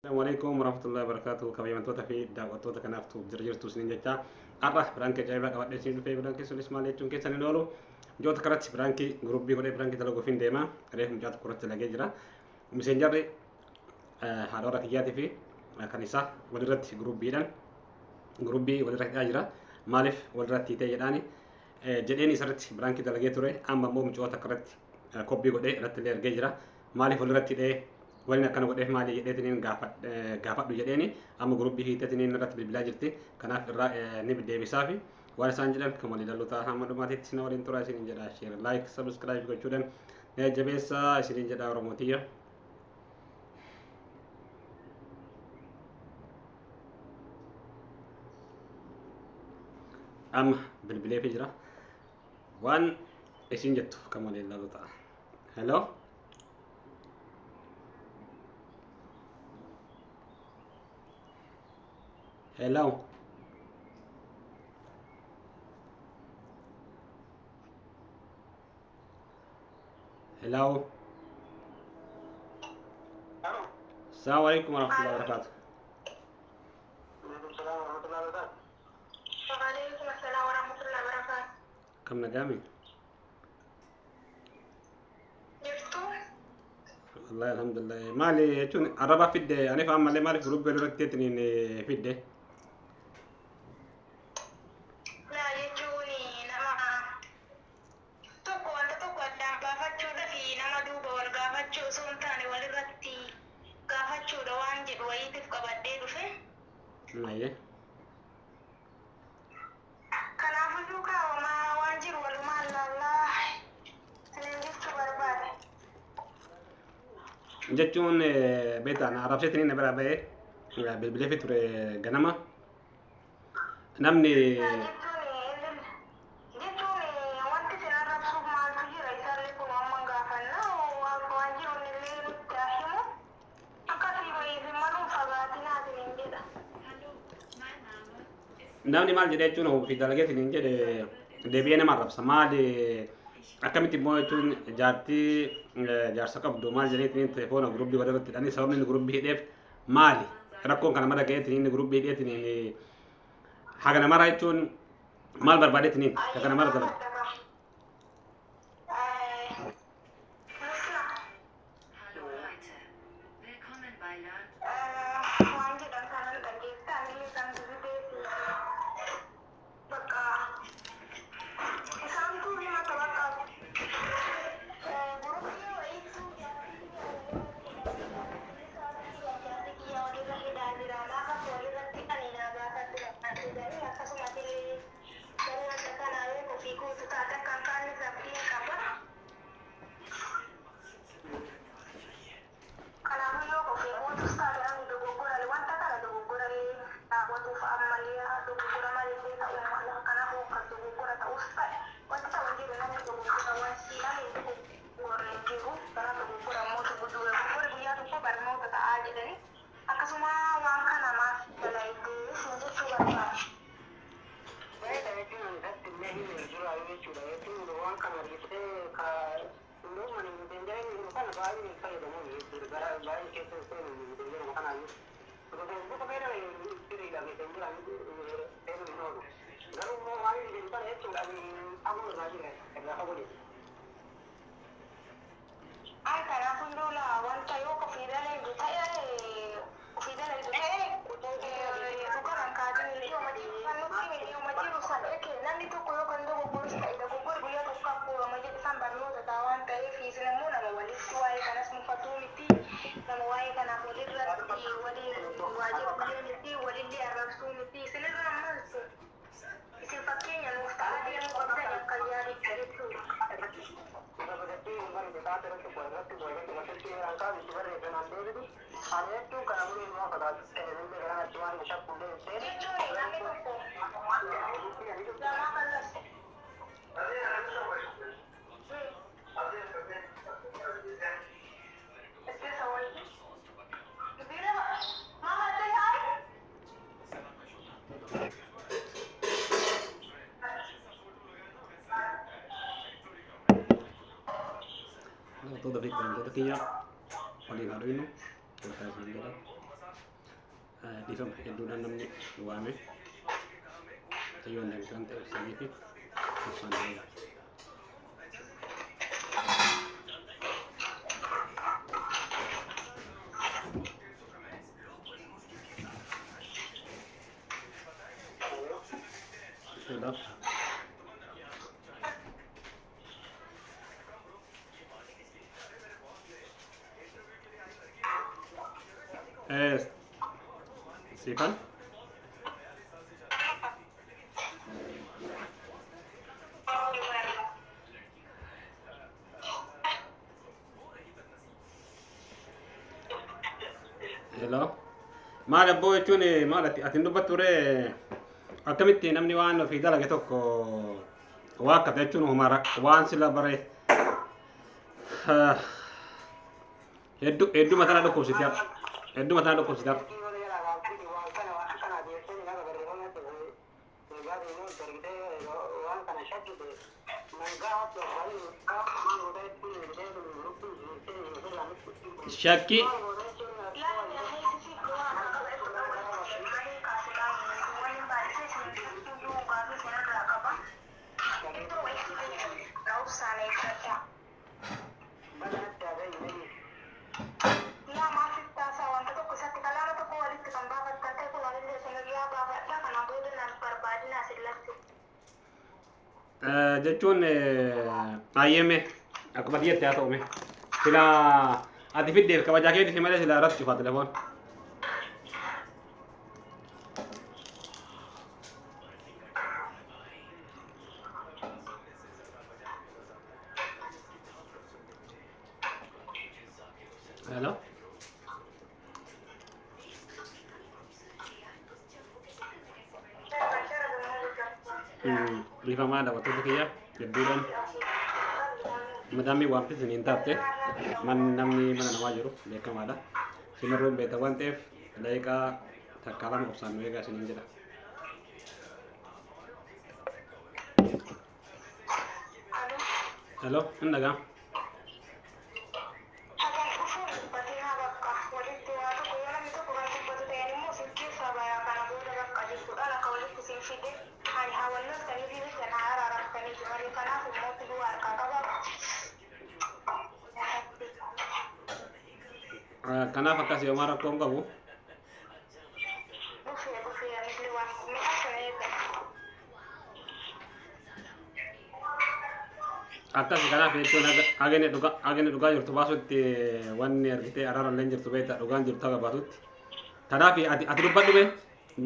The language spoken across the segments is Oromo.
Assalamu alaikum warahmatullahi wabarakatuh. Kabajamtoota fi daawwattoota kanaaf tuuf jira jirtu isiniin jecha har'a biraankii ajaa'ibaa qabadhee isin dhufee biraankii sunis maal jechuun keessan hin oolu. Mijoota kanatti biraankii gurubbii godhee biraankii dalaguuf hin deema. Reefu mucaa tokko irratti dalagee jira. Miseenjarri haadha warra kiyyaatii fi kan isaa walirratti gurubbiidhaan gurubbii walirra hidhaa jira. Maaliif walirratti hiitee jedhaani jedheen isarratti biraankii dalagee ture. Amma immoo micoota akkarratti kobbii godhee irratti illee ergee jira. Maaliif walirratti hidhee waliin akkana godheef maali jedheetiniin gaafadhu jedheeni amma gurubbii hiiteetiniin irratti bilbilaa jirti. Kanaaf irraa ni deebisaa fi waan isaan jedhan kan walii lalluu ta'a hamma dhumaatiitti isin waliin tura isiniin jedha. Share, like, subscribe gochuudhaan na jajjabeessaa isiniin jedha Oromootiyya. Amma bilbileefii jira. Waan isin jettu kan waliin lalluu ta'a. Hello. Hello. Hello. Assalamu alaikum warahmatullahi wabarakatuh. Waalaikum assalam warahmatullahi wabarakatuh. Kam nagami? Jirtu? Wallahi alhamdulillah. Maali jechuun arraba fidde aniif ammallee maaliif gurubbii irratti ittiin fidde? Laa jechuun nama tokko wanta tokko addaan baafachuudha fi nama duuba wal gaafachuu osoo hin taane walirratti gaafachuudha waan jedhu wayiitiif qabadhee dhufe. Ayyee. Kanaafuu kaawwamaa waan jiru walumaan laallaa isiniin jechuu barbaade. Jechuun beektaa arrabseetiin na bira ba'ee bilbilee fi ture ganama. Namni Laa jechuun wanti isin arrabsuuf maaltu jira isaallee kun amma gaafanna waan jiru illee nutti haa himu. Akkasii isin maluun fagaatinaa isiniin jedha. Namni maal jedhee jechuun ofii dalageetiin hin jedhe deebi'ee nama arrabsa. Maali akkamitti immoo jechuun jaartii jaarsa qabdu maal jedheetiin telefoona gurubbii walirratti hidhanii sababni inni gurubbii hidheef maali? Rakkoon kana mara ga'eetiin inni gurubbii hidheetiin haga namara jechuun maal barbaadeetiin haga namara dalagu. Hallo Leute, willkommen bei Learn. Waan jedhan kanan dhageessa anillee kan dubbisee bakka isaantu himata bakka gurubbii wayiitu jaartii kiyya walirra hidhaa jira maaf walirratti ani naa gaafadhu jedhanii akkasumas illee garuu wanta kanaa yoo ofii guutu taate akka hin taane abdiin qaba. Kanaafuu yoo ofii guutus taate namni dogoggorale wanta kana dogoggorallee raawwatuuf ammallee dogoggora malillee ta'uu mala. Kanaafuu kan dogoggora ta'us ta'e wanti ta'u hin jiru namni dogoggora wanti namni dogoggorre hin jiru. Kanaaf dogoggora immoo dogoggorri guyyaa tokko barnoota ta'aa jedhanii akkasuma waan kana maaf dalaydee isin jechuu barbaada. Ay, kanaafuu lola wanta yoo ofii dalaydu ta'e ofii dalaydu ta'e dhugaman kaatanii yooma jiru san eke namni tokko yoo kan dogoggorus ta'e dogoggorri guyyaa tokko akkuma jedhu san barnoota ta'a waan ta'eef isin immoo nama walitti waa'ee kanas mufatuu miti nama waa'ee kanaaf walirratti waliin waa jedhu miti walillee arrabsuu miti isinirraa ammas isin fakkeenya nuuf ta'aa deemuu qabdan akka yaaditti jechuudha. Jechuun namni tokko lamaa kanas. Mama, say hi. Daawwattoota fi kabajamtoota kiyya waliin haa dhufnu. Galata isiniin jedha. Dhiifama hedduudhaan namni waame. Xiyyoon deemtu waan ta'eef sanii fi ibsaan deema. Hello. Siifan? Hello. Maal abboo jechuun maal ati ati hin dubbattu ree akkamitti namni waan ofii dalage tokko waa akkata jechuun homaa waan sila bare hedduu hedduu mataa dhukkubsite hedduu mataa dhukkubsite. Shakki jechuun ayyeme akkuma tiyyatti haa ta'ume sila ati fiddeef kabajaa keetiif malee sila irratti cufaa telefoon. Hello. Dhiifamaa daawwattoota kiyya hedduudhaan madaamii waan fisin hin taate man namni mana namaa jiru beekamaadha. Simirroon beekta waan ta'eef daqiiqaa takka lama obsaan nu eegaa isiniin jedha. Hello, hin dhagaa. Hagan dhufuun dubbatinaa bakka walitti waa tokko yoo namni tokko kan dubbatu ta'een immoo sin keessaa bayaa kana booda bakka jechuudhaan akka walitti sin fide ani haa walloltanii fi miti haa araaramtanii malee kanaaf immoo fiduu harkaa qaba. Kanaaf akkas yooma rakkoon qabu. Dhufee dhufee anillee waan mi'a sana eegan. Akkas kanaaf jechuun hagani dhugaa hagani dhugaa jirtu baasutti wanni argitee araara illee jirtu beekta dhugaan jirtu haga baasutti. Kanaaf ati ati dubbadhu bee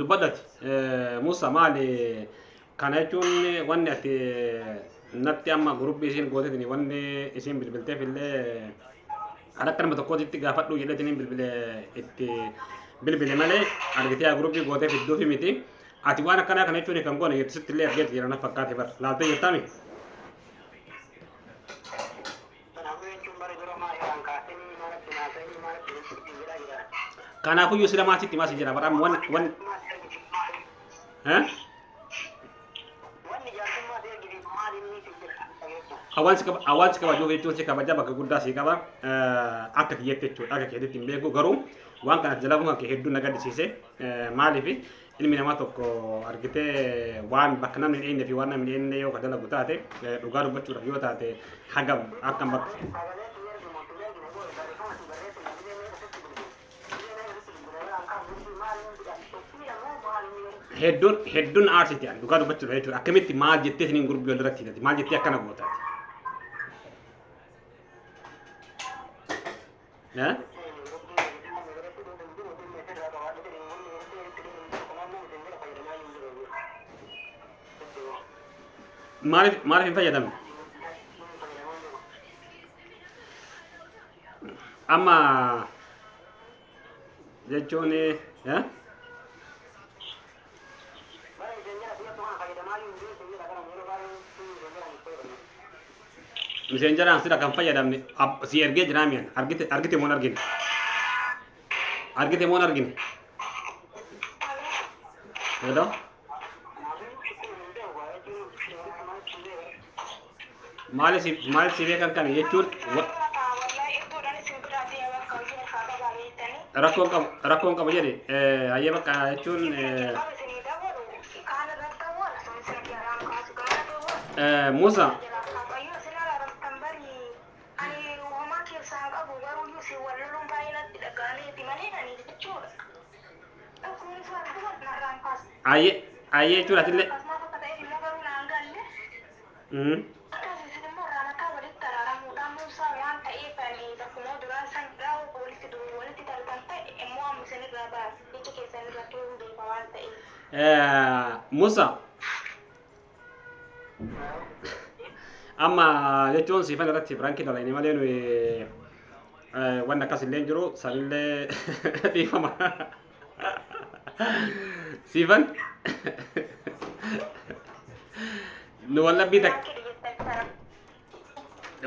dubbadhati Musa maali kana jechuun wanni ati natti amma gurubbii isiin gootetini wanni isiin bilbilteef illee kan akka nama tokkootitti gaafadhu jedheetiniin bilbile itti bilbile malee argitee gurubbii gootee fidduufi miti. Ati waan akkanaa kana jechuun kan goone sitti illee argeeti jira na fakkaate bara laaltee jirtaami. Kanaafuyyuu sila maasitti maasi jira bara amma wan wan Hawaasi kabajuu jechuun si kabaja bakka guddaa si qaba akka kiyyetti jechuudha akka kiyyetti hin beeku garuu waan kanaaf jalabuun kan kee hedduu na gaddisiise maaliif ilmi namaa tokko argitee waan bakka namni hin eenye fi waan namni hin eenye yoo ka dalagu taate dhugaa dubbachuudhaaf yoo taate haga akkam bakka hedduun hedduun aarsiti ani dhugaa dubbachuudhaaf jechuudha akkamitti maal jettee isiniin gurbii walirratti hidhati maal jettee akkana gootaati. Maaliif maaliif hin fayyadamne? Amma jechuun miseenjaraan sila kan fayyadamne si ergee jiraa mi'an argite argite moo hin argine argite moo hin argine hello maali si maali si beekan kami jechuun Rakkoon qabu rakkoon qabu jedhi hayyee bakka jechuun Musa hayyee hayyee jechuun atillee Musa amma jechuun siifan irratti biraankii dalagni malee nuyi wanni akkas illee hin jiru sanillee dhiifama. Siifan nu wallabbii takka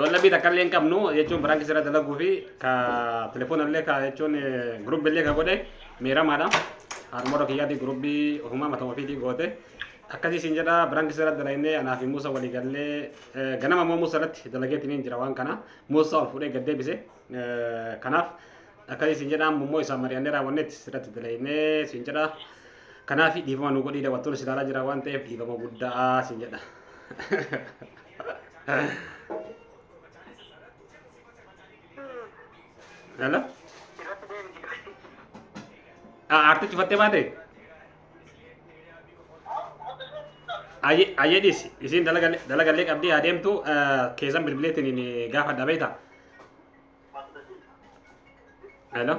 wallabbii takka illee hin qabnu jechuun biraankii sirra dalaguu fi ka telefoona illee ka jechuun gurubbi illee ka godhe miiramaadha. Harmoora kiyyaati gurubbii ofumaa mataa ofiitii goote. Akkasii siin jedha biraankii sirra dalagnee anaa fi Musa walii gallee ganama immoo Musa irratti dalageetiin jira waan kana Musa ol fuudhee gad deebise. Kanaaf akkasii siin jedha amma immoo isaan mari'annee raawwannetti sirratti dalagnee siin jedha. Kanaaf dhiifama nu godhii daawwattoonni si ilaalaa jira waan ta'eef dhiifama guddaa siin jedha. Hello? Aartii cufattee baate? Ayyee dhiisi. Isiin dalagallee qabdii adeemtu keessan bilbileetiin gaafa dhabeeta. Hello?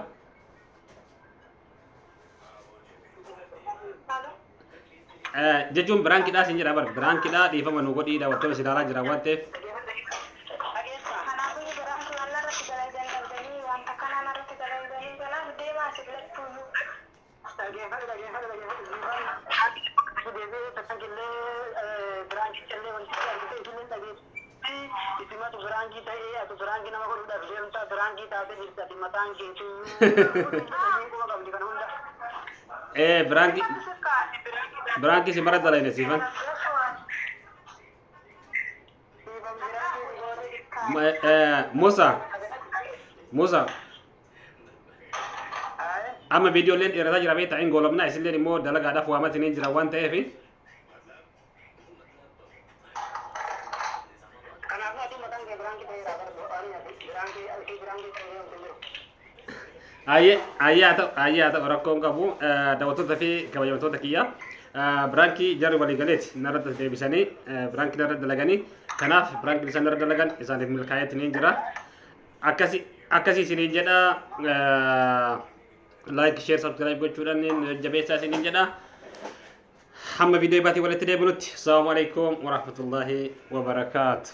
Jechuun biraankiidhaa siin jedha bara. Biraankiidhaa dhiifama nu godhii daawwattoonni si ilaalaa jira waan ta'eef. Biraankii biraankii si mara dalayne siifan. Musa Musa amma viidiyooleen dheerataa jira beektaa hin goolabnaa isilleen immoo dalagaadhaaf waamatiin hin jira waan ta'eef. Ayyee ayyee haa ta'u ayyee haa ta'u rakkoon qabu daawwattoota fi kabajamtoota kiyya biraankii jarri walii galeeti narratti deebisanii biraankii narratti dalaganii kanaaf biraankii isaan narratti dalagan isaaniif milkaa'eetiin hin jira akkasi akkasii isiniin jedha like share subscribe gochuudhaan jabeessaa isiniin jedha hamma viidiyoo baatii walitti deebinutti assalamu alaikum warahmatullahi wabarakaatu.